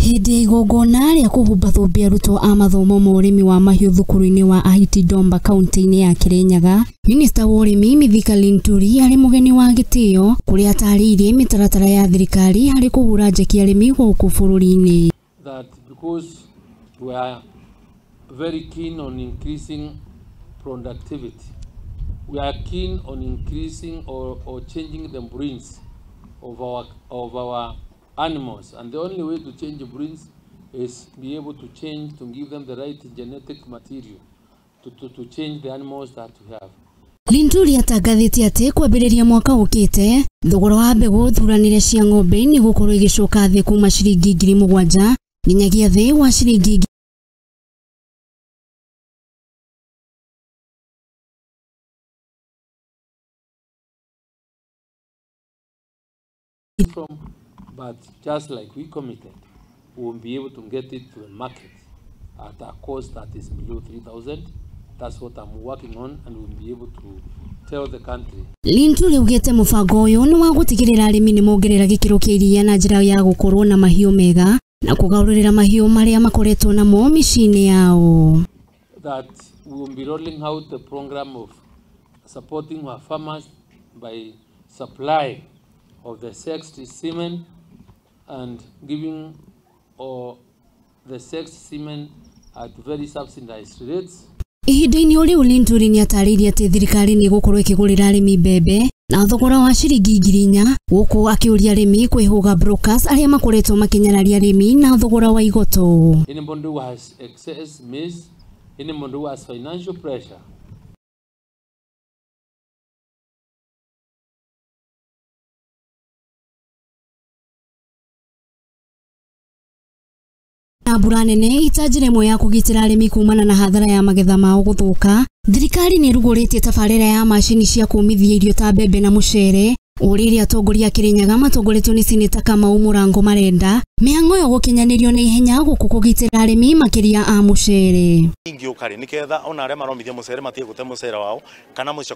Hĩndĩ ya igongona rĩa kũhumba thũmbĩ arutwo a mathomo ma ũrĩmi wa mahiũ thukuru-inĩ wa Ahiti Domba kaunti-inĩ ya Kirinyaga, Minista wa ũrĩmi Mithika Linturi arĩ mũgeni wa gĩtĩo kũrĩa atarĩirie mĩtaratara ya thirikari harĩ kũhũra njeki arĩmi gũkũ bũrũri-inĩ. That because we are very keen on increasing productivity, we are keen on increasing or changing the breeds of our animals, and the only way to change the breeds is be able to change, to give them the right genetic material to change the animals that we have. Linturi atangathĩte atĩ kwambĩrĩria mwaka ũkĩte thogora wa mbegũ thuranĩre cia ng'ombe nĩ gũkorwo igĩcoka thĩ kuma ciringi 7,000 nginyagia thĩ wa ciringi from. But just like we committed, we will be able to get it to the market at a cost that is below 3,000. That's what I'm working on, and we'll be able to tell the country. Linturi augĩte mũbango ũyũ nĩ wa gũtigĩrĩra arĩmi nĩ mongerera gĩkĩro kĩa iria na njĩra ya gũkorwo na mahiũ mega na kũgarũrĩra mahiũ marĩa makoretwo namo mĩciĩ-inĩ yao. That we will be rolling out the program of supporting our farmers by supply of the sexed semen and giving the sexed semen at very subsidized rates. Ihinda-inĩ o rĩu Linturi nĩatarĩirie atĩ thirikari nĩ ĩgũkorwo ĩkĩgũrĩra arĩmi mbembe na thogora wa ciringi 4,000 gũkũ akĩũria arĩmi kwĩhũga brokers arĩa makoretwo makĩnyararia arĩmi na thogora wa igoto. Anybody who has excess maize, anybody who has financial pressure, na mbura nene ita njĩra ĩmwe ya kũgitĩra arĩmi kumana na hathara ya magetha mao gũthũka, thirikari nĩ ĩrugũrĩtie tabarĩra ya macini cia kũmithia irio ta mbembe na mũcere ũrĩa atongoria a Kirinyaga matongoretio nĩ Seneta Kamau Mũrango marenda mĩhang'o ĩyo gũkinyanĩrio na ihenya gũkũ kũgitĩra arĩmi makĩria a mũcere. Ingĩũka rĩ nĩketha ona arĩa maromithia mũcere matige gũte mũcere wao kana mũico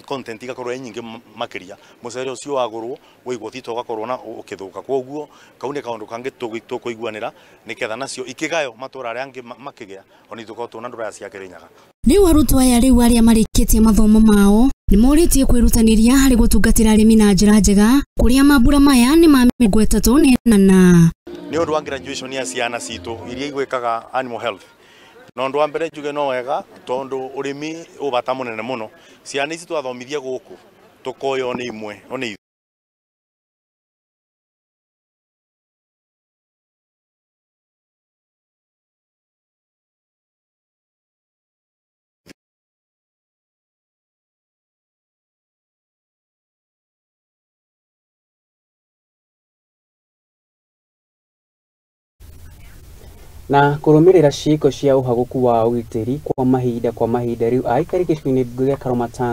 content igakorwo ĩ nyingĩ makĩria mũcere ũcio wagũrwo wĩigwo thito ũgakorwo na ũkĩthũka, kwoguo kau nĩ kaũndũ kangĩ tũkũiguanĩra nĩketha nacio ikĩgayo matũra arĩa angĩ makĩgĩa ona ithuĩ tuona ndũraya cia Kirinyaga. Rĩu arutwo aya rĩu arĩa marĩkĩtie mathomo mao nĩ morĩtie kwĩrutanĩria harĩ gũtungatĩra arĩmi na njĩra njega kũrĩa mambura maya nĩ ma 34. Nĩ ũndũ wa graduation ya ciana citũ iria igwĩkaga animal health, na ũndũ wa mbere njuge no wega tondũ ũrĩmi ũ bata mũnene mũno, ciana ici twathomithia gũkũ tũkoywo nĩ imwe nĩ na kurumirira ciiko cia uhaguku wa ugitiri kwa mahinda riu aikari gĩcigo-inĩ gĩa Karomatangi.